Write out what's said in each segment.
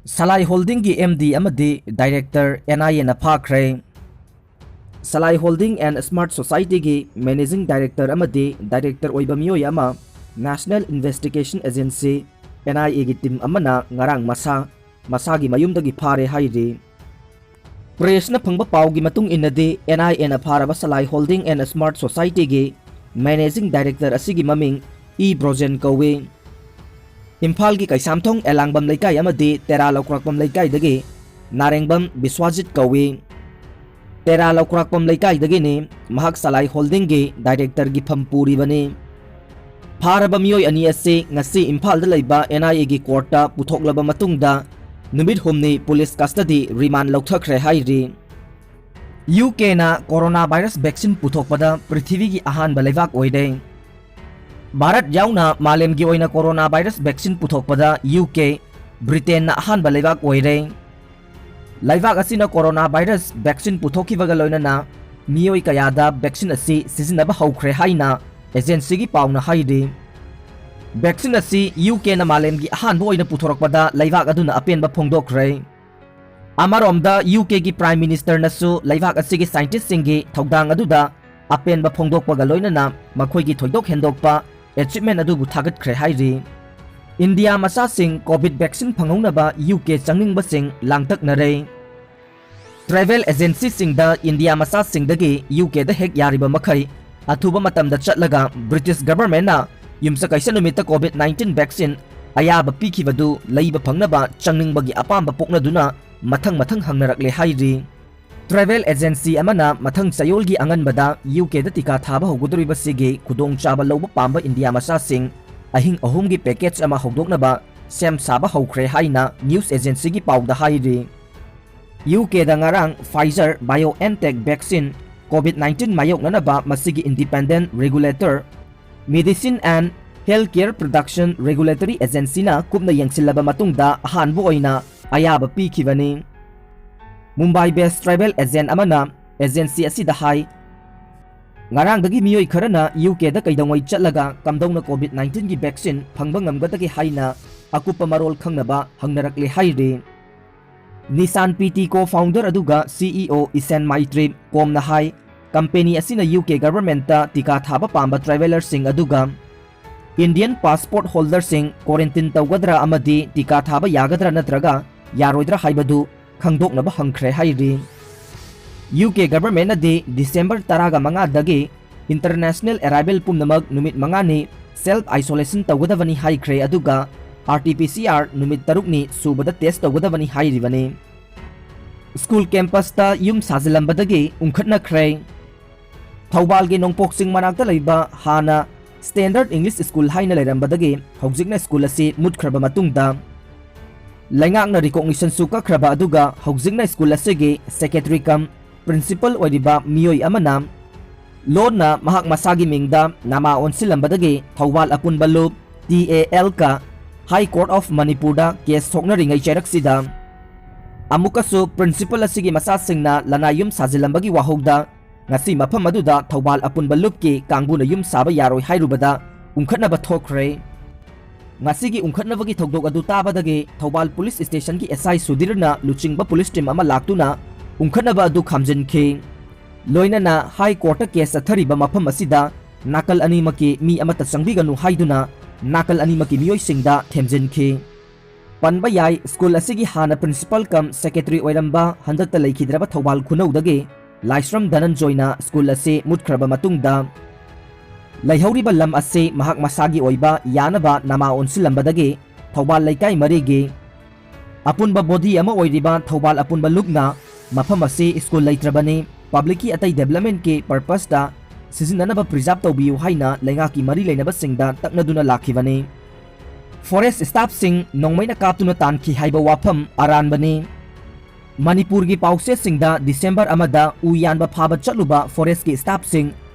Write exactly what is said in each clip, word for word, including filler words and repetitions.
ꯁꯂꯥꯏ ꯍꯣꯜꯗꯤꯡꯒꯤ M D ꯑꯃꯗꯤ director N I ꯑꯦꯅ ꯐꯥꯈ꯭ꯔꯦ꯫ ꯁꯂꯥꯏ ꯍꯣꯜꯗꯤꯡ ꯑꯦꯟ ꯁ꯭ꯃꯥꯔꯠ ꯁꯣꯁꯥꯏꯇꯤꯒꯤ ꯃꯦꯅꯦꯖꯤꯡ ꯗꯥꯏꯔꯦꯛꯇꯔ ꯑꯃꯗꯤ ꯗꯥꯏꯔꯦꯛꯇꯔ ꯑꯣꯏꯕ ꯃꯤꯑꯣꯏ ꯑꯃ national investigation agency, N I ꯑꯦꯒꯤ ꯇꯤꯝ ꯑꯃꯅ ꯉꯔꯥꯡ ꯃꯁꯥ ꯃꯁꯥꯒꯤ ꯃꯌꯨꯝꯗꯒꯤ ꯐꯥꯔꯦ ꯍꯥꯏꯔꯤ꯫ ꯄ꯭ꯔꯦꯁꯅ ꯐꯪꯕ ꯄꯥꯎꯒꯤ ꯃꯇꯨꯡ ꯏꯟꯅꯗꯤ, ꯑꯦꯟ ꯑꯥꯏ ꯑꯦꯅ ꯐꯥꯔꯕ ꯁꯂꯥꯏ ꯍꯣꯜꯗꯤꯡ ꯑꯦꯟ ꯁ꯭ꯃꯥꯔꯠ ꯁꯣꯁꯥꯏꯇꯤꯒꯤ ꯃꯦꯅꯦꯖꯤꯡ ꯗꯥꯏꯔꯦꯛꯇꯔ ꯑꯁꯤꯒꯤ ꯃꯃꯤꯡ ꯏ ꯕ꯭ꯔꯣꯖꯦꯟ ꯀꯧꯏ꯫ ꯏꯝꯐꯥꯜꯒꯤ ꯀꯩꯁꯥꯝꯊꯣꯡ ꯑꯦꯂꯥꯡꯕꯝ ꯂꯩꯀꯥꯏ ꯑꯃꯗꯤ ꯇꯦꯔꯥ ꯂꯧꯀ꯭ꯔꯥꯛꯄꯝ ꯂꯩꯀꯥꯏꯗꯒꯤ ꯅꯥꯔꯦꯡꯕꯝ ꯕꯤꯁ꯭ꯋꯥꯖꯤꯠ ꯀꯧꯏ꯫ ꯇꯦꯔꯥ ꯂꯧꯀ꯭ꯔꯥꯛꯄꯝ ꯂꯩꯀꯥꯏꯗꯒꯤꯅꯤ꯫ ꯃꯍꯥꯛ ꯁꯂꯥꯏ ꯍꯣꯜꯗꯤꯡꯒꯤ ꯗꯥꯏꯔꯦꯛꯇꯔꯒꯤ ꯐꯝ ꯄꯨꯔꯤꯕꯅꯤ꯫ ꯐꯥꯔꯕ ꯃꯤꯑꯣꯏ ꯑꯅꯤ ꯑꯁꯤ ꯉꯁꯤ ꯏꯝꯐꯥꯜꯗ ꯂꯩꯕ ꯑꯦꯟ ꯑꯥꯏ ꯑꯦꯒꯤ ꯀꯣꯔꯠꯇ ꯄꯨꯊꯣꯛꯂꯕ ꯃꯇꯨꯡꯗ ꯅꯨꯃꯤꯠ ꯍꯨꯝꯅꯤ ꯄꯨꯂꯤꯁ ꯀꯁꯇꯗꯤ ꯔꯤꯃꯥꯟ ꯂꯧꯊꯈ꯭ꯔꯦ ꯍꯥꯏꯔꯤ꯫ ꯌꯨ ꯀꯦꯅ ꯀꯣꯔꯣꯅꯥ ꯚꯥꯏꯔꯁ ꯚꯦꯛꯁꯤꯟ ꯄꯨꯊꯣꯛꯄꯗ ꯄ꯭ꯔꯤꯊꯤꯕꯤꯒꯤ ꯑꯍꯥꯟꯕ ꯂꯩꯕꯥꯛ ꯑꯣꯏꯔꯦ꯫ ꯚꯥꯔꯠ ꯌꯥꯎꯅ ꯃꯥꯂꯦꯝꯒꯤ ꯑꯣꯏꯅ ꯀꯣꯔꯣꯅꯥ ꯚꯥꯏꯔꯁ ꯚꯦꯛꯁꯤꯟ ꯄꯨꯊꯣꯛꯄꯗ ꯌꯨ ꯀꯦ, ꯕ꯭ꯔꯤꯇꯦꯟꯅ ꯑꯍꯥꯟꯕ ꯂꯩꯕꯥꯛ ꯑꯣꯏꯔꯦ꯫ ꯂꯩꯕꯥꯛ ꯑꯁꯤꯅ ꯀꯣꯔꯣꯅꯥ ꯚꯥꯏꯔꯁ ꯚꯦꯛꯁꯤꯟ ꯄꯨꯊꯣꯛꯈꯤꯕꯒ ꯂꯣꯏꯅꯅ ꯃꯤꯑꯣꯏ ꯀꯌꯥꯗ ꯚꯦꯛꯁꯤꯟ ꯑꯁꯤ ꯁꯤꯖꯤꯟꯅꯕ ꯍꯧꯈ꯭ꯔꯦ ꯍꯥꯏꯅ ꯑꯦꯖꯦꯟꯁꯤꯒꯤ ꯄꯥꯎꯅ ꯍꯥꯏꯔꯤ꯫ ꯚꯦꯛꯁꯤꯟ ꯑꯁꯤ ꯌꯨ ꯀꯦꯅ ꯃꯥꯂꯦꯝꯒꯤ ꯑꯍꯥꯟꯕ ꯑꯣꯏꯅ ꯄꯨꯊꯣꯔꯛꯄꯗ ꯂꯩꯕꯥꯛ ꯑꯗꯨꯅ ꯑꯄꯦꯟꯕ ꯐꯣꯡꯗꯣꯛꯈ꯭ꯔꯦ꯫ ꯑꯃꯔꯣꯝꯗ, ꯌꯨ ꯀꯦꯒꯤ ꯄ꯭ꯔꯥꯏꯝ ꯃꯤꯅꯤꯁꯇꯔꯅꯁꯨ ꯂꯩꯕꯥꯛ ꯑꯁꯤꯒꯤ ꯁꯥꯏꯟꯇꯤꯁꯁꯤꯡꯒꯤ ꯊꯧꯗꯥꯡ ꯑꯗꯨꯗ ꯑꯄꯦꯟꯕ ꯐꯣꯡꯗꯣꯛꯄꯒ ꯂꯣꯏꯅꯅ ꯃꯈꯣꯏꯒꯤ ꯊꯣꯏꯗꯣꯛ ꯍꯦꯟꯗꯣꯛꯄ ꯑꯦꯆꯤꯞꯃꯦꯟ ꯑꯗꯨꯕꯨ ꯊꯥꯒꯠꯈ꯭ꯔꯦ ꯍꯥꯏꯔꯤ꯫ ꯏꯟꯗꯤꯌꯥ ꯃꯆꯥꯁꯤꯡ ꯀꯣꯚꯤꯗ ꯚꯦꯛꯁꯤꯟ ꯐꯪꯍꯧꯅꯕ ꯌꯨ ꯀꯦ ꯆꯪꯅꯤꯡꯕꯁꯤꯡ ꯂꯥꯡꯇꯛꯅꯔꯦ꯫ ꯇ꯭ꯔꯥꯚꯦꯜ ꯑꯦꯖꯦꯟꯁꯤꯁꯤꯡꯗ ꯏꯟꯗꯤꯌꯥ ꯃꯆꯥꯁꯤꯡꯗꯒꯤ ꯌꯨ ꯀꯦꯗ ꯍꯦꯛ ꯌꯥꯔꯤꯕ ꯃꯈꯩ ꯑꯊꯨꯕ ꯃꯇꯝꯗ ꯆꯠꯂꯒ ꯕ꯭ꯔꯤꯇꯤꯁ ꯒꯚꯔꯟꯃꯦꯟꯠꯅ ꯌꯨꯝꯁꯀꯩꯁ ꯅꯨꯃꯤꯠꯇ ꯀꯣꯚꯤꯗ ꯅꯥꯏꯟꯇꯤꯟ ꯚꯦꯛꯁꯤꯟ ꯑꯌꯥꯕ ꯄꯤꯈꯤꯕꯗꯨ ꯂꯩꯕ ꯐꯪꯅꯕ ꯆꯪꯅꯤꯡꯕꯒꯤ ꯑꯄꯥꯝꯕ ꯄꯣꯛꯅꯗꯨꯅ ꯃꯊꯪ ꯃꯊꯪ ꯍꯪꯅꯔꯛꯂꯦ ꯍꯥꯏꯔꯤ꯫ ꯇ꯭ꯔꯥꯚꯦꯜ ꯑꯦꯖꯦꯟꯁꯤ ꯑꯃꯅ ꯃꯊꯪ ꯆꯌꯣꯜꯒꯤ ꯑꯉꯟꯕꯗ ꯌꯨ ꯀꯦꯗ ꯇꯤꯀꯥ ꯊꯥꯕ ꯍꯧꯒꯗꯧꯔꯤꯕꯁꯤꯒꯤ ꯈꯨꯗꯣꯡꯆꯥꯕ ꯂꯧꯕ ꯄꯥꯝꯕ ꯏꯟꯗꯤꯌꯥ ꯃꯆꯥꯁꯤꯡ ꯑꯍꯤꯡ ꯑꯍꯨꯝꯒꯤ ꯄꯦꯀꯦꯖ ꯑꯃ ꯍꯧꯗꯣꯛꯅꯕ ꯁꯦꯝ ꯁꯥꯕ ꯍꯧꯈ꯭ꯔꯦ ꯍꯥꯏꯅ ꯅ꯭ꯌꯨꯁ ꯑꯦꯖꯦꯟꯁꯤꯒꯤ ꯄꯥꯎꯗ ꯍꯥꯏꯔꯤ꯫ ꯌꯨ ꯀꯦꯗ ꯉꯔꯥꯡ Pfizer BioNTech vaccine covid nineteen ꯃꯥꯌꯣꯛꯅꯅꯕ ꯃꯁꯤꯒꯤ independent regulator Medicine and Healthcare Production Regulatory Agencyꯅ ꯀꯨꯞꯅ ꯌꯦꯡꯁꯤꯜꯂꯕ ꯃꯇꯨꯡꯗ ꯑꯍꯥꯟꯕ ꯑꯣꯏꯅ ꯑꯌꯥꯕ ꯄꯤꯈꯤꯕꯅꯤ꯫ ꯃꯨꯝꯕꯥꯏ ꯕꯦꯁ ꯇ꯭ꯔꯥꯚꯦꯜ ꯑꯦꯖꯦꯟꯠ ꯑꯃꯅ ꯑꯦꯖꯦꯟꯁꯤ ꯑꯁꯤꯗ ꯍꯥꯏ, ꯉꯔꯥꯡꯗꯒꯤ ꯃꯤꯑꯣꯏ ꯈꯔꯅ ꯌꯨ ꯀꯦꯗ ꯀꯩꯗꯧꯉꯩ ꯆꯠꯂꯒ ꯀꯝꯗꯧꯅ ꯀꯣꯚꯤꯗ ꯅꯥꯏꯟꯇꯤꯟꯒꯤ ꯚꯦꯛꯁꯤꯟ ꯐꯪꯕ ꯉꯝꯒꯗꯒꯦ ꯍꯥꯏꯅ ꯑꯀꯨꯞꯄ ꯃꯔꯣꯜ ꯈꯪꯅꯕ ꯍꯪꯅꯔꯛꯂꯦ ꯍꯥꯏꯔꯤ꯫ Nissan PT co-founder ꯑꯗꯨꯒ CEO Ishan Maitree ꯀꯣꯝꯅ ꯍꯥꯏ, ꯀꯝꯄꯦꯅꯤ ꯑꯁꯤꯅ UK ꯒꯚꯔꯟꯃꯦꯟꯠꯇ ꯇꯤꯀꯥ ꯊꯥꯕ ꯄꯥꯝꯕ ꯇ꯭ꯔꯥꯚꯦꯂꯔꯁꯤꯡ ꯑꯗꯨꯒ Indian passport holderꯁꯤꯡ quarantine ꯇꯧꯒꯗ꯭ꯔꯥ ꯑꯃꯗꯤ ꯇꯤꯀꯥ ꯊꯥꯕ ꯌꯥꯒꯗ꯭ꯔꯥ ꯅꯠꯇ꯭ꯔꯒ ꯌꯥꯔꯣꯏꯗ꯭ꯔꯥ ꯍꯥꯏꯕꯗꯨ ꯈꯪꯗꯣꯛꯅꯕ ꯍꯪꯈ꯭ꯔꯦ ꯍꯥꯏꯔꯤ꯫ UK ꯒꯚꯔꯟꯃꯦꯟꯠꯅꯗꯤ ꯗꯤꯁꯦꯝꯕꯔ ꯇꯔꯥꯒ ꯃꯉꯥꯗꯒꯤ international arrival ꯄꯨꯝꯅꯃꯛ ꯅꯨꯃꯤꯠ ꯃꯉꯥꯅꯤ self isolation ꯇꯧꯒꯗꯕꯅꯤ ꯍꯥꯏꯈ꯭ꯔꯦ, ꯑꯗꯨꯒ RT-PCR ꯅꯨꯃꯤꯠ ꯇꯔꯨꯛꯅꯤ ꯁꯨꯕꯗ test ꯇꯧꯒꯗꯕꯅꯤ ꯍꯥꯏꯔꯤꯕꯅꯤ꯫ ꯁ꯭ꯀꯨꯜ ꯀꯦꯝꯄꯁꯇ ꯌꯨꯝ ꯁꯥꯖꯤꯜꯂꯝꯕꯗꯒꯤ ꯎꯪꯈꯠꯅꯈ꯭ꯔꯦ꯫ ꯊꯧꯕꯥꯜꯒꯤ ꯅꯣꯡꯄꯣꯛ ꯆꯤꯡ ꯃꯅꯥꯛꯇ ꯂꯩꯕ ꯍꯥꯟꯅ Standard English School ꯍꯥꯏꯅ ꯂꯩꯔꯝꯕꯗꯒꯤ ꯍꯧꯖꯤꯛꯅ ꯁ꯭ꯀꯨꯜ ꯑꯁꯤ ꯃꯨꯠꯈ꯭ꯔꯕ ꯃꯇꯨꯡꯗ ꯂꯩꯉꯥꯛꯅ recognitionꯁꯨ ꯀꯛꯈ꯭ꯔꯕ ꯑꯗꯨꯒ ꯍꯧꯖꯤꯛꯅ ꯁ꯭ꯀꯨꯜ ꯑꯁꯤꯒꯤ secretary cum principal ꯑꯣꯏꯔꯤꯕ ꯃꯤꯑꯣꯏ ꯑꯃꯅ ꯂꯣꯟꯅ ꯃꯍꯥꯛ ꯃꯁꯥꯒꯤ ꯃꯤꯡꯗ ꯅꯃꯥ ꯑꯣꯟꯁꯤꯜꯂꯝꯕꯗꯒꯤ ꯊꯧꯕꯥꯜ ꯑꯄꯨꯟꯕ ꯂꯨꯞ, TAL ꯀ High Court of ꯃꯅꯤꯄꯨꯔꯗ case ꯁꯣꯛꯅꯔꯤꯉꯩ ꯆꯩꯔꯛꯁꯤꯗ ꯑꯃꯨꯛꯀꯁꯨ principal ꯑꯁꯤꯒꯤ ꯃꯆꯥꯁꯤꯡꯅ ꯂꯅꯥꯏ ꯌꯨꯝ ꯁꯥꯖꯤꯜꯂꯝꯕꯒꯤ ꯋꯥꯍꯧꯗ ꯉꯁꯤ ꯃꯐꯝ ꯑꯗꯨꯗ ꯊꯧꯕꯥꯜ ꯑꯄꯨꯟꯕ ꯂꯨꯞꯀꯤ ꯀꯥꯡꯕꯨꯅ ꯌꯨꯝ ꯁꯥꯕ ꯌꯥꯔꯣꯏ ꯍꯥꯏꯔꯨꯕꯗ ꯎꯪꯈꯠꯅꯕ ꯊꯣꯛꯈ꯭ꯔꯦ꯫ ꯉꯁꯤꯒꯤ ꯎꯪꯈꯠꯅꯕꯒꯤ ꯊꯧꯗꯣꯛ ꯑꯗꯨ ꯇꯥꯕꯗꯒꯤ ꯊꯧꯕꯥꯜ ꯄꯨꯂꯤꯁ ꯁ꯭ꯇꯦꯁꯟꯒꯤ SI ꯁꯨꯙꯤꯔꯅ ꯂꯨꯆꯤꯡꯕ ꯄꯨꯂꯤꯁ ꯇꯤꯝ ꯑꯃ ꯂꯥꯛꯇꯨꯅ ꯎꯪꯈꯠꯅꯕ ꯑꯗꯨ ꯈꯥꯝꯖꯤꯟꯈꯤ꯫ ꯂꯣꯏꯅꯅ ꯍꯥꯏ ꯀꯣꯔꯠꯇ ꯀꯦꯁ ꯆꯠꯊꯔꯤꯕ ꯃꯐꯝ ꯑꯁꯤꯗ ꯅꯥꯀꯜ ꯑꯅꯤꯃꯛꯀꯤ ꯃꯤ ꯑꯃꯠꯇ ꯆꯪꯕꯤꯒꯅꯨ ꯍꯥꯏꯗꯨꯅ ꯅꯥꯀꯜ ꯑꯅꯤꯃꯛꯀꯤ ꯃꯤꯑꯣꯏꯁꯤꯡꯗ ꯊꯦꯝꯖꯤꯟꯈꯤ꯫ ꯄꯟꯕ ꯌꯥꯏ, ꯁ꯭ꯀꯨꯜ ꯑꯁꯤꯒꯤ ꯍꯥꯟꯅ principal cum secretary ꯑꯣꯏꯔꯝꯕ, ꯍꯟꯗꯛꯇ ꯂꯩꯈꯤꯗ꯭ꯔꯕ ꯊꯧꯕꯥꯜ ꯈꯨꯅꯧꯗꯒꯤ ꯂꯥꯏꯁ꯭ꯔꯝ ꯙꯅꯟꯖꯣꯏꯅ ꯁ꯭ꯀꯨꯜ ꯑꯁꯤ ꯃꯨꯠꯈ꯭ꯔꯕ ꯃꯇꯨꯡꯗ ꯂꯩꯍꯧꯔꯤꯕ ꯂꯝ ꯑꯁꯤ ꯃꯍꯥꯛ ꯃꯁꯥꯒꯤ ꯑꯣꯏꯕ ꯌꯥꯅꯕ ꯅꯃꯥ ꯑꯣꯟꯁꯤꯜꯂꯝꯕꯗꯒꯤ ꯊꯧꯕꯥꯜ ꯂꯩꯀꯥꯏ ꯃꯔꯤꯒꯤ ꯑꯄꯨꯟꯕ body ꯑꯃ ꯑꯣꯏꯔꯤꯕ ꯊꯧꯕꯥꯜ ꯑꯄꯨꯟꯕ ꯂꯨꯞꯅ ꯃꯐꯝ ꯑꯁꯤ ꯁ꯭ꯀꯨꯜ ꯂꯩꯇ꯭ꯔꯕꯅꯤ, publicꯀꯤ ꯑꯇꯩ developmentꯀꯤ purposeꯇ ꯁꯤꯖꯤꯟꯅꯅꯕ preserve ꯇꯧꯕꯤꯌꯨ ꯍꯥꯏꯅ ꯂꯩꯉꯥꯛꯀꯤ ꯃꯔꯤ ꯂꯩꯅꯕꯁꯤꯡꯗ ꯇꯛꯅꯗꯨꯅ ꯂꯥꯛꯈꯤꯕꯅꯤ꯫ Forest staffꯁꯤꯡ ꯅꯣꯡꯃꯩꯅ ꯀꯥꯞꯇꯨꯅ ꯇꯥꯟꯈꯤ ꯍꯥꯏꯕ ꯋꯥꯐꯝ ꯑꯔꯥꯟꯕꯅꯤ꯫ ꯃꯅꯤꯄꯨꯔꯒꯤ ꯄꯥꯎꯆꯦꯁꯤꯡꯗ ꯗꯤꯁꯦꯝꯕꯔ ꯑꯃꯗ ꯎ ꯌꯥꯟꯕ ꯐꯥꯕ ꯆꯠꯂꯨꯕ forestꯀꯤ staffꯁꯤꯡ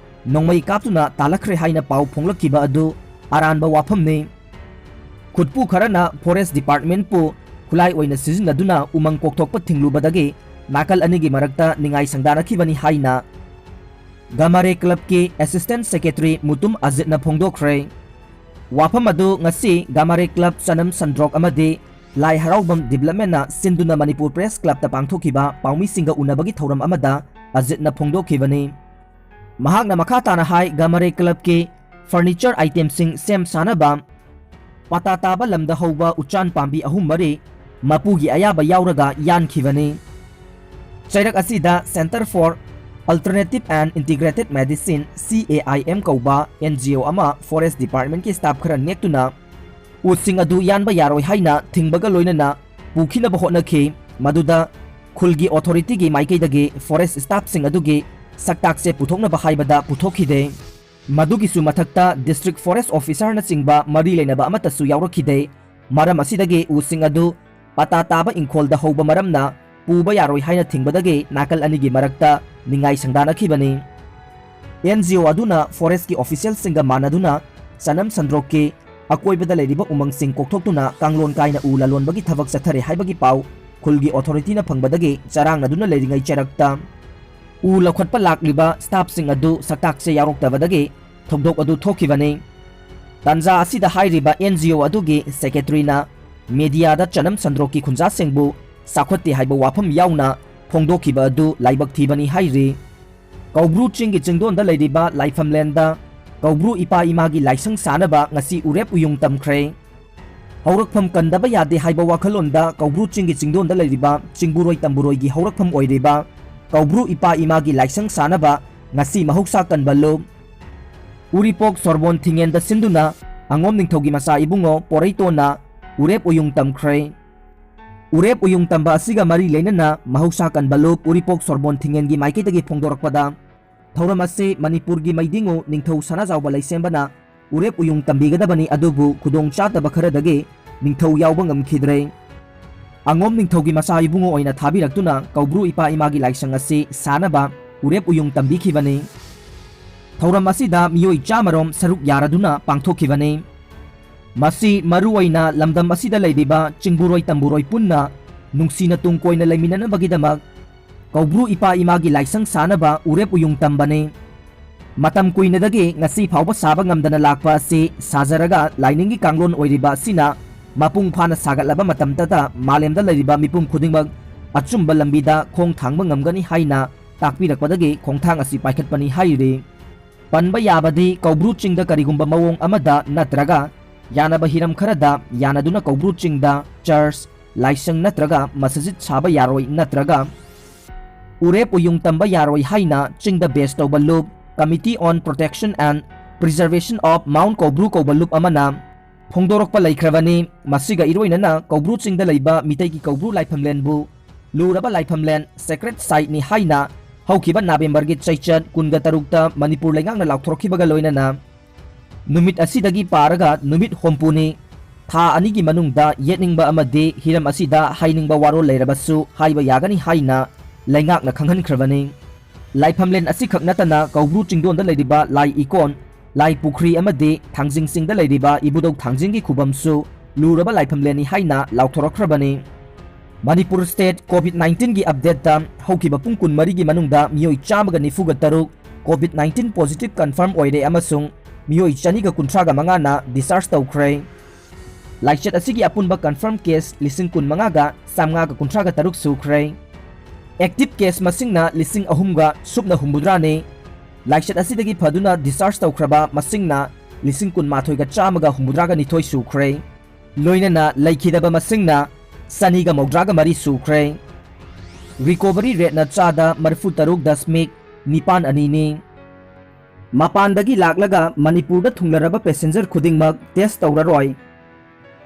ꯅꯣꯡꯃꯩ ꯀꯥꯞꯇꯨꯅ ꯇꯥꯜꯂꯛꯈ꯭ꯔꯦ ꯍꯥꯏꯅ ꯄꯥꯎ ꯐꯣꯡꯂꯛꯈꯤꯕ ꯑꯗꯨ ꯑꯔꯥꯟꯕ ꯋꯥꯐꯝꯅꯤ꯫ ꯈꯨꯠꯄꯨ ꯈꯔꯅ forest departmentꯄꯨ ꯈꯨꯠꯂꯥꯏ ꯑꯣꯏꯅ ꯁꯤꯖꯤꯟꯅꯗꯨꯅ ꯎꯃꯪ ꯀꯣꯛꯊꯣꯛꯄ ꯊꯤꯡꯂꯨꯕꯗꯒꯤ ꯅꯥꯀꯜ ꯑꯅꯤꯒꯤ ꯃꯔꯛꯇ ꯅꯤꯡꯉꯥꯏ ꯁꯪꯗꯥꯅꯈꯤꯕꯅꯤ ꯍꯥꯏꯅ ꯒꯃꯥꯔꯦ clubꯀꯤ assistant secretary ꯃꯨꯇꯨꯝ ꯑꯖꯤꯠꯅ ꯐꯣꯡꯗꯣꯛꯈ꯭ꯔꯦ꯫ ꯋꯥꯐꯝ ꯑꯗꯨ ꯉꯁꯤ ꯒꯃꯥꯔꯦ ꯀ꯭ꯂꯕ ꯆꯅꯝ ꯁꯟꯗ꯭ꯔꯣꯛ ꯑꯃꯗꯤ ꯂꯥꯏ ꯍꯔꯥꯎꯕꯝ ꯗꯤꯕꯂꯞꯃꯦꯟꯅ ꯁꯤꯟꯗꯨꯅ ꯃꯅꯤꯄꯨꯔ ꯄ꯭ꯔꯦꯁ ꯀ꯭ꯂꯕꯇ ꯄꯥꯡꯊꯣꯛꯈꯤꯕ ꯄꯥꯎꯃꯤꯁꯤꯡꯒ ꯎꯅꯕꯒꯤ ꯊꯧꯔꯝ ꯑꯃꯗ ꯑꯖꯤꯠꯅ ꯐꯣꯡꯗꯣꯛꯈꯤꯕꯅꯤ꯫ ꯃꯍꯥꯛꯅ ꯃꯈꯥ ꯇꯥꯅ ꯍꯥꯏ, ꯒꯃꯥꯔꯦ ꯀ꯭ꯂꯕꯀꯤ ꯐꯔꯅꯤꯆꯔ ꯑꯥꯏꯇꯦꯝꯁꯤꯡ ꯁꯦꯝ ꯁꯥꯅꯕ ꯄꯇꯥ ꯇꯥꯕ ꯂꯝꯗ ꯍꯧꯕ ꯎꯆꯥꯟ ꯄꯥꯝꯕꯤ ꯑꯍꯨꯝ ꯃꯔꯤ ꯃꯄꯨꯒꯤ ꯑꯌꯥꯕ ꯌꯥꯎꯔꯒ ꯌꯥꯟꯈꯤꯕꯅꯤ꯫ ꯆꯩꯔꯛ ꯑꯁꯤꯗ Centre for Alternative and Integrated Medicine, C A I M, ꯀꯧꯕ N G O ꯑꯃ ꯐꯣꯔꯦꯁ ꯗꯤꯄꯥꯔꯠꯃꯦꯟꯠꯀꯤ ꯁ꯭ꯇꯥꯐ ꯈꯔ ꯅꯦꯛꯇꯨꯅ ꯎꯁꯤꯡ ꯑꯗꯨ ꯌꯥꯟꯕ ꯌꯥꯔꯣꯏ ꯍꯥꯏꯅ ꯊꯤꯡꯕꯒ ꯂꯣꯏꯅꯅ ꯄꯨꯈꯤꯅꯕ ꯍꯣꯠꯅꯈꯤ꯫ ꯃꯗꯨꯗ ꯈꯨꯜꯒꯤ ꯑꯣꯊꯣꯔꯤꯇꯤꯒꯤ ꯃꯥꯏꯀꯩꯗꯒꯤ ꯐꯣꯔꯦꯁ ꯁ꯭ꯇꯥꯐꯁꯤꯡ ꯑꯗꯨꯒꯤ ꯁꯛꯇꯥꯛꯁꯦ ꯄꯨꯊꯣꯛꯅꯕ ꯍꯥꯏꯕꯗ ꯄꯨꯊꯣꯛꯈꯤꯗꯦ꯫ ꯃꯗꯨꯒꯤꯁꯨ ꯃꯊꯛꯇ ꯗꯤꯁꯇ꯭ꯔꯤꯛ ꯐꯣꯔꯦꯁ ꯑꯣꯐꯤꯁꯥꯔꯅꯆꯤꯡꯕ ꯃꯔꯤ ꯂꯩꯅꯕ ꯑꯃꯠꯇꯁꯨ ꯌꯥꯎꯔꯛꯈꯤꯗꯦ꯫ ꯃꯔꯝ ꯑꯁꯤꯗꯒꯤ ꯎꯁꯤꯡ ꯑꯗꯨ ꯄꯇꯥ ꯇꯥꯕ ꯏꯪꯈꯣꯜꯗ ꯍꯧꯕ ꯃꯔꯝꯅ ꯄꯨꯕ ꯌꯥꯔꯣꯏ ꯍꯥꯏꯅ ꯊꯤꯡꯕꯗꯒꯤ ꯅꯥꯀꯜ ꯑꯅꯤꯒꯤ ꯃꯔꯛꯇ ꯅꯤꯡꯉꯥꯏ ꯁꯪꯗꯥꯅꯈꯤꯕꯅꯤ꯫ N G O ꯑꯗꯨꯅ ꯐꯣꯔꯦꯁꯀꯤ ꯑꯣꯐꯤꯁꯤꯌꯦꯜꯁꯤꯡꯒ ꯃꯥꯟꯅꯗꯨꯅ ꯆꯅꯝ ꯁꯟꯗ꯭ꯔꯣꯛꯀꯤ ꯑꯀꯣꯏꯕꯗ ꯂꯩꯔꯤꯕ ꯎꯃꯪꯁꯤꯡ ꯀꯣꯛꯊꯣꯛꯇꯨꯅ ꯀꯥꯡꯂꯣꯟ ꯀꯥꯏꯅ ꯎ ꯂꯥꯂꯣꯟꯕꯒꯤ ꯊꯕꯛ ꯆꯠꯊꯔꯦ ꯍꯥꯏꯕꯒꯤ ꯄꯥꯎ ꯈꯨꯜꯒꯤ ꯑꯣꯊꯣꯔꯤꯇꯤꯅ ꯐꯪꯕꯗꯒꯤ ꯆꯔꯥꯡꯅꯗꯨꯅ ꯂꯩꯔꯤꯉꯩ ꯆꯩꯔꯛꯇ ꯎ ꯂꯧꯈꯠꯄ ꯂꯥꯛꯂꯤꯕ ꯁ꯭ꯇꯥꯐꯁꯤꯡ ꯑꯗꯨ ꯁꯛꯇꯥꯛꯁꯦ ꯌꯥꯎꯔꯛꯇꯕꯗꯒꯤ ꯊꯧꯗꯣꯛ ꯑꯗꯨ ꯊꯣꯛꯈꯤꯕꯅꯤ꯫ ꯇꯥꯟꯖꯥ ꯑꯁꯤꯗ ꯍꯥꯏꯔꯤꯕ N G O ꯑꯗꯨꯒꯤ ꯁꯦꯀ꯭ꯔꯦꯇꯔꯤꯅ ꯃꯦꯗꯤꯌꯥꯗ ꯆꯅꯝ ꯁꯟꯗ꯭ꯔꯣꯛꯀꯤ ꯈꯨꯟꯖꯥꯁꯤꯡꯕꯨ ꯆꯥꯎꯈꯠꯇꯦ ꯍꯥꯏꯕ ꯋꯥꯐꯝ ꯌꯥꯎꯅ ꯐꯣꯡꯗꯣꯛꯈꯤꯕ ꯑꯗꯨ ꯂꯥꯏꯕꯛ ꯊꯤꯕꯅꯤ ꯍꯥꯏꯔꯤ꯫ ꯀꯧꯕ꯭ꯔꯨ ꯆꯤꯡꯒꯤ ꯆꯤꯡꯗꯣꯟꯗ ꯂꯩꯔꯤꯕ ꯂꯥꯏꯐꯝꯂꯦꯟꯗ ꯀꯧꯕ꯭ꯔꯨ ꯏꯄꯥ ꯏꯃꯥꯒꯤ ꯂꯥꯏꯁꯪ ꯁꯥꯅꯕ ꯉꯁꯤ ꯎꯔꯦꯞ ꯎꯌꯨꯡ ꯇꯝꯈ꯭ꯔꯦ꯫ ꯍꯧꯔꯛꯐꯝ ꯀꯟꯗꯕ ꯌꯥꯗꯦ ꯍꯥꯏꯕ ꯋꯥꯈꯜꯂꯣꯟꯗ ꯀꯧꯕ꯭ꯔꯨ ꯆꯤꯡꯒꯤ ꯆꯤꯡꯗꯣꯟꯗ ꯂꯩꯔꯤꯕ ꯆꯤꯡꯕꯨꯔꯣꯏ ꯇꯝꯕꯨꯔꯣꯏꯒꯤ ꯍꯧꯔꯛꯐꯝ ꯑꯣꯏꯔꯤꯕ ꯀꯧꯕ꯭ꯔꯨ ꯏꯄꯥ ꯏꯃꯥꯒꯤ ꯂꯥꯏꯁꯪ ꯁꯥꯅꯕ ꯉꯁꯤ ꯃꯍꯧꯁꯥ ꯀꯟꯕ ꯂꯨꯞ ꯎꯔꯤꯄꯣꯛ ꯁꯣꯔꯕꯣꯟ ꯊꯤꯡꯉꯦꯟꯗ ꯁꯤꯟꯗꯨꯅ ꯑꯉꯣꯝ ꯅꯤꯡꯊꯧꯒꯤ ꯃꯆꯥ ꯏꯕꯨꯡꯉꯣ ꯄꯣꯔꯩꯇꯣꯟꯅ ꯎꯔꯦꯞ ꯎꯌꯨꯡ ꯇꯝꯈ꯭ꯔꯦ꯫ ꯎꯔꯦꯞ ꯎꯌꯨꯡ ꯇꯝꯕ ꯑꯁꯤꯒ ꯃꯔꯤ ꯂꯩꯅꯅ ꯃꯍꯧꯁꯥ ꯀꯟꯕ ꯂꯨꯞ ꯎꯔꯤꯄꯣꯛ ꯁꯣꯔꯕꯣꯟ ꯊꯤꯡꯉꯦꯟꯒꯤ ꯃꯥꯏꯀꯩꯗꯒꯤ ꯐꯣꯡꯗꯣꯔꯛꯄꯗ, ꯊꯧꯔꯝ ꯑꯁꯤ ꯃꯅꯤꯄꯨꯔꯒꯤ ꯃꯩꯗꯤꯡꯉꯨ ꯅꯤꯡꯊꯧ ꯁꯅꯥꯖꯥꯎꯕ ꯂꯩꯁꯦꯝꯕꯅ ꯎꯔꯦꯞ ꯎꯌꯨꯡ ꯇꯝꯕꯤꯒꯗꯕꯅꯤ, ꯑꯗꯨꯕꯨ ꯈꯨꯗꯣꯡ ꯆꯥꯗꯕ ꯈꯔꯗꯒꯤ ꯅꯤꯡꯊꯧ ꯌꯥꯎꯕ ꯉꯝꯈꯤꯗ꯭ꯔꯦ꯫ ꯑꯉꯣꯝ ꯅꯤꯡꯊꯧꯒꯤ ꯃꯆꯥ ꯏꯕꯨꯡꯉꯣ ꯑꯣꯏꯅ ꯊꯥꯕꯤꯔꯛꯇꯨꯅ ꯀꯧꯕ꯭ꯔꯨ ꯏꯄꯥ ꯏꯃꯥꯒꯤ ꯂꯥꯏꯁꯪ ꯑꯁꯤ ꯁꯥꯅꯕ ꯎꯔꯦꯞ ꯎꯌꯨꯡ ꯇꯝꯕꯤꯈꯤꯕꯅꯤ꯫ ꯊꯧꯔꯝ ꯑꯁꯤꯗ ꯃꯤꯑꯣꯏ ꯆꯥꯃꯔꯣꯝ ꯁꯔꯨꯛ ꯌꯥꯔꯗꯨꯅ ꯄꯥꯡꯊꯣꯛꯈꯤꯕꯅꯤ꯫ ꯃꯁꯤ ꯃꯔꯨꯑꯣꯏꯅ ꯂꯝꯗꯝ ꯑꯁꯤꯗ ꯂꯩꯔꯤꯕ ꯆꯤꯡꯕꯨꯔꯣꯏ ꯇꯝꯕꯨꯔꯣꯏ ꯄꯨꯟꯅ ꯅꯨꯡꯁꯤꯅ ꯇꯨꯡ ꯀꯣꯏꯅ ꯂꯩꯃꯤꯟꯅꯅꯕꯒꯤꯗꯃꯛ ꯀꯧꯕ꯭ꯔꯨ ꯏꯄꯥ ꯏꯃꯥꯒꯤ ꯂꯥꯏꯁꯪ ꯁꯥꯅꯕ ꯎꯔꯦꯞ ꯎꯌꯨꯡ ꯇꯝꯕꯅꯤ꯫ ꯃꯇꯝ ꯀꯨꯏꯅꯗꯒꯤ ꯉꯁꯤ ꯐꯥꯎꯕ ꯁꯥꯕ ꯉꯝꯗꯅ ꯂꯥꯛꯄ ꯑꯁꯤ ꯁꯥꯖꯔꯒ ꯂꯥꯏꯅꯤꯡꯒꯤ ꯀꯥꯡꯂꯣꯟ ꯑꯣꯏꯔꯤꯕ ꯑꯁꯤꯅ ꯃꯄꯨꯡ ꯐꯥꯅ ꯁꯥꯒꯠꯂꯕ ꯃꯇꯝꯗꯇ ꯃꯥꯂꯦꯝꯗ ꯂꯩꯔꯤꯕ ꯃꯤꯄꯨꯝ ꯈꯨꯗꯤꯡꯃꯛ ꯑꯆꯨꯝꯕ ꯂꯝꯕꯤꯗ ꯈꯣꯡ ꯊꯥꯡꯕ ꯉꯝꯒꯅꯤ ꯍꯥꯏꯅ ꯇꯥꯛꯄꯤꯔꯛꯄꯗꯒꯤ ꯈꯣꯡꯊꯥꯡ ꯑꯁꯤ ꯄꯥꯏꯈꯠꯄꯅꯤ ꯍꯥꯏꯔꯤ꯫ ꯄꯟꯕ ꯌꯥꯕꯗꯤ ꯀꯧꯕ꯭ꯔꯨ ꯆꯤꯡꯗ ꯀꯔꯤꯒꯨꯝꯕ ꯃꯑꯣꯡ ꯑꯃꯗ ꯅꯠꯇ꯭ꯔꯒ ꯌꯥꯅꯕ ꯍꯤꯔꯝ ꯈꯔꯗ ꯌꯥꯅꯗꯨꯅ ꯀꯧꯕ꯭ꯔꯨ ꯆꯤꯡꯗ ꯆꯔꯆ, ꯂꯥꯏꯁꯪ ꯅꯠꯇ꯭ꯔꯒ ꯃꯁꯖꯤꯗ ꯁꯥꯕ ꯌꯥꯔꯣꯏ ꯅꯠꯇ꯭ꯔꯒ ꯎꯔꯦꯞ ꯎꯌꯨꯡ ꯇꯝꯕ ꯌꯥꯔꯣꯏ ꯍꯥꯏꯅ ꯆꯤꯡꯗ ꯕꯦꯁ ꯇꯧꯕ ꯂꯨꯞ, Committee on Protection and Preservation of Mount Kaubru ꯀꯧꯕ ꯂꯨꯞ ꯑꯃꯅ ꯐꯣꯡꯗꯣꯔꯛꯄ ꯂꯩꯈ꯭ꯔꯕꯅꯤ꯫ ꯃꯁꯤꯒ ꯏꯔꯣꯏꯅꯅ ꯀꯧꯕ꯭ꯔꯨ ꯆꯤꯡꯗ ꯂꯩꯕ ꯃꯤꯇꯩꯒꯤ ꯀꯧꯕ꯭ꯔꯨ ꯂꯥꯏꯐꯝꯂꯦꯟꯕꯨ ꯂꯨꯔꯕ ꯂꯥꯏꯐꯝꯂꯦꯟ, sacred siteꯅꯤ ꯍꯥꯏꯅ ꯍꯧꯈꯤꯕ ꯅꯕꯦꯝꯕꯔꯒꯤ ꯆꯩꯆꯠ ꯀꯨꯟꯒ ꯇꯔꯨꯛꯇ ꯃꯅꯤꯄꯨꯔ ꯂꯩꯉꯥꯛꯅ ꯂꯥꯎꯊꯣꯔꯛꯈꯤꯕꯒ ꯂꯣꯏꯅꯅ ꯅꯨꯃꯤꯠ ꯑꯁꯤꯗꯒꯤ ꯄꯥꯔꯒ ꯅꯨꯃꯤꯠ ꯍꯨꯝꯐꯨꯅꯤ, ꯊꯥ ꯑꯅꯤꯒꯤ ꯃꯅꯨꯡꯗ ꯌꯦꯠꯅꯤꯡꯕ ꯑꯃꯗꯤ ꯍꯤꯔꯝ ꯑꯁꯤꯗ ꯍꯥꯏꯅꯤꯡꯕ ꯋꯥꯔꯣꯜ ꯂꯩꯔꯕꯁꯨ ꯍꯥꯏꯕ ꯌꯥꯒꯅꯤ ꯍꯥꯏꯅ ꯂꯩꯉꯥꯛꯅ ꯈꯪꯍꯟꯈ꯭ꯔꯕꯅꯤ꯫ ꯂꯥꯏꯐꯝꯂꯦꯟ ꯑꯁꯤꯈꯛ ꯅꯠꯇꯅ ꯀꯧꯕ꯭ꯔꯨ ꯆꯤꯡꯗꯣꯟꯗ ꯂꯩꯔꯤꯕ ꯂꯥꯏ ꯏꯀꯣꯟ, ꯂꯥꯏ ꯄꯨꯈ꯭ꯔꯤ ꯑꯃꯗꯤ ꯊꯥꯡꯖꯤꯡ ꯆꯤꯡꯗ ꯂꯩꯔꯤꯕ ꯏꯕꯨꯙꯧ ꯊꯥꯡꯖꯤꯡꯒꯤ ꯈꯨꯕꯝꯁꯨ ꯂꯨꯔꯕ ꯂꯥꯏꯐꯝꯂꯦꯟꯅꯤ ꯍꯥꯏꯅ ꯂꯥꯎꯊꯣꯔꯛꯈ꯭ꯔꯕꯅꯤ꯫ ꯃꯅꯤꯄꯨꯔ state COVID nineteen ꯒꯤ update ꯇ ꯍꯧꯈꯤꯕ ꯄꯨꯡ ꯀꯨꯟꯃꯔꯤꯒꯤ ꯃꯅꯨꯡꯗ ꯃꯤꯑꯣꯏ ꯆꯥꯝꯃꯒ ꯅꯤꯐꯨꯒ ꯇꯔꯨꯛ COVID nineteen positive confirm ꯑꯣꯏꯔꯦ ꯑꯃꯁꯨꯡ ꯃꯤꯑꯣꯏ ꯆꯅꯤꯒ ꯀꯨꯟꯊ꯭ꯔꯥꯒ ꯃꯉꯥꯅ discharge ꯇꯧꯈ꯭ꯔꯦ꯫ ꯂꯥꯏꯆꯠ ꯑꯁꯤꯒꯤ ꯑꯄꯨꯟꯕ confirm case ꯂꯤꯁꯤꯡ ꯀꯨꯟꯃꯉꯥꯒ ꯆꯥꯝꯃꯉꯥꯒ ꯀꯨꯟꯊ꯭ꯔꯥꯒ ꯇꯔꯨꯛ ꯁꯨꯈ꯭ꯔꯦ꯫ Active case ꯃꯁꯤꯡꯅ ꯂꯤꯁꯤꯡ ꯑꯍꯨꯝꯒ ꯁꯨꯞꯅ ꯍꯨꯝꯐꯨꯇꯔꯥꯅꯤ꯫ ꯂꯥꯏꯆꯠ ꯑꯁꯤꯗꯒꯤ ꯐꯗꯨꯅ discharge ꯇꯧꯈ꯭ꯔꯕ ꯃꯁꯤꯡꯅ ꯂꯤꯁꯤꯡ ꯀꯨꯟꯃꯥꯊꯣꯏꯒ ꯆꯥꯝꯃꯒ ꯍꯨꯝꯐꯨꯇꯔꯥꯒ ꯅꯤꯊꯣꯏ ꯁꯨꯈ꯭ꯔꯦ꯫ ꯂꯣꯏꯅꯅ ꯂꯩꯈꯤꯗꯕ ꯃꯁꯤꯡꯅ ꯆꯅꯤꯒ ꯃꯧꯗ꯭ꯔꯥꯒ ꯃꯔꯤ ꯁꯨꯈ꯭ꯔꯦ꯫ Recovery rateꯅ ꯆꯥꯗ ꯃꯔꯤꯐꯨ ꯇꯔꯨꯛ ꯗꯁꯃꯤꯛ ꯅꯤꯄꯥꯟ ꯑꯅꯤꯅꯤ꯫ ꯃꯄꯥꯟꯗꯒꯤ ꯂꯥꯛꯂꯒ ꯃꯅꯤꯄꯨꯔꯗ ꯊꯨꯡꯂꯔꯕ passenger ꯈꯨꯗꯤꯡꯃꯛ test ꯇꯧꯔꯔꯣꯏ꯫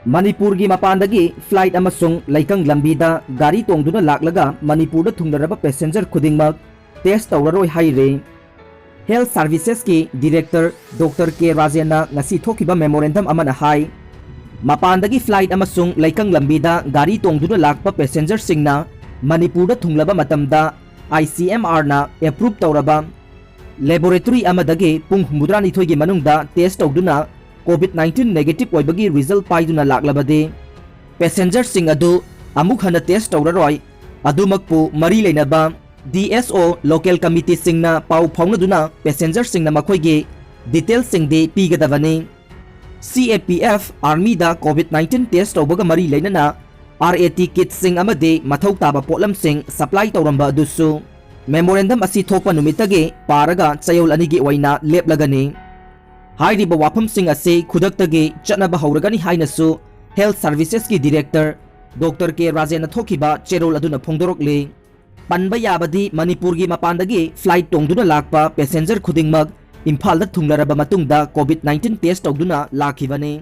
ꯃꯅꯤꯄꯨꯔꯒꯤ ꯃꯄꯥꯟꯗꯒꯤ flight ꯑꯃꯁꯨꯡ ꯂꯩꯀꯪ ꯂꯝꯕꯤꯗ ꯒꯥꯔꯤ ꯇꯣꯡꯗꯨꯅ ꯂꯥꯛꯂꯒ ꯃꯅꯤꯄꯨꯔꯗ ꯊꯨꯡꯂꯔꯕ passenger ꯈꯨꯗꯤꯡꯃꯛ test ꯇꯧꯔꯔꯣꯏ ꯍꯥꯏꯔꯤ꯫ Health Servicesꯀꯤ Director Doctor K ꯔꯥꯖꯦꯟꯅ ꯉꯁꯤ ꯊꯣꯛꯈꯤꯕ memorandum ꯑꯃꯅ ꯍꯥꯏ, ꯃꯄꯥꯟꯗꯒꯤ flight ꯑꯃꯁꯨꯡ ꯂꯩꯀꯪ ꯂꯝꯕꯤꯗ ꯒꯥꯔꯤ ꯇꯣꯡꯗꯨꯅ ꯂꯥꯛꯄ passengerꯁꯤꯡꯅ ꯃꯅꯤꯄꯨꯔꯗ ꯊꯨꯡꯂꯕ ꯃꯇꯝꯗ ICMRꯅ approve ꯇꯧꯔꯕ laboratory ꯑꯃꯗꯒꯤ ꯄꯨꯡ ꯍꯨꯝꯐꯨꯇꯔꯥꯅꯤꯊꯣꯏꯒꯤ ꯃꯅꯨꯡꯗ test ꯇꯧꯗꯨꯅ COVID nineteen negative ꯑꯣꯏꯕꯒꯤ result ꯄꯥꯏꯗꯨꯅ ꯂꯥꯛꯂꯕꯗꯤ passengerꯁꯤꯡ ꯑꯗꯨ ꯑꯃꯨꯛ ꯍꯟꯅ test ꯇꯧꯔꯔꯣꯏ꯫ ꯑꯗꯨꯃꯛꯄꯨ ꯃꯔꯤ ꯂꯩꯅꯕ D S O local committeeꯁꯤꯡꯅ ꯄꯥꯎ ꯐꯥꯎꯅꯗꯨꯅ passengerꯁꯤꯡꯅ ꯃꯈꯣꯏꯒꯤ detailꯁꯤꯡꯗꯤ ꯄꯤꯒꯗꯕꯅꯤ꯫ C A P F Armyꯗ COVID nineteen test ꯇꯧꯕꯒ ꯃꯔꯤ ꯂꯩꯅꯅ R A T kitꯁꯤꯡ ꯑꯃꯗꯤ ꯃꯊꯧ ꯇꯥꯕ ꯄꯣꯠꯂꯝꯁꯤꯡ supply ꯇꯧꯔꯝꯕ ꯑꯗꯨꯁꯨ memorandum ꯑꯁꯤ ꯊꯣꯛꯄ ꯅꯨꯃꯤꯠꯇꯒꯤ ꯄꯥꯔꯒ ꯆꯌꯣꯜ ꯑꯅꯤꯒꯤ ꯑꯣꯏꯅ ꯂꯦꯞꯂꯒꯅꯤ꯫ ꯍꯥꯏꯔꯤꯕ ꯋꯥꯐꯝꯁꯤꯡ ꯑꯁꯤ ꯈꯨꯗꯛꯇꯒꯤ ꯆꯠꯅꯕ ꯍꯧꯔꯒꯅꯤ ꯍꯥꯏꯅꯁꯨ Health Servicesꯀꯤ Director Doctor K ꯔꯥꯖꯦꯟꯅ ꯊꯣꯛꯈꯤꯕ ꯆꯦꯔꯣꯜ ꯑꯗꯨꯅ ꯐꯣꯡꯗꯣꯔꯛꯂꯤ꯫ ꯄꯟꯕ ꯌꯥꯕꯗꯤ ꯃꯅꯤꯄꯨꯔꯒꯤ ꯃꯄꯥꯟꯗꯒꯤ flight ꯇꯣꯡꯗꯨꯅ ꯂꯥꯛꯄ passenger ꯈꯨꯗꯤꯡꯃꯛ ꯏꯝꯐꯥꯜꯗ ꯊꯨꯡꯂꯔꯕ ꯃꯇꯨꯡꯗ COVID nineteen test ꯇꯧꯗꯨꯅ ꯂꯥꯛꯈꯤꯕꯅꯤ꯫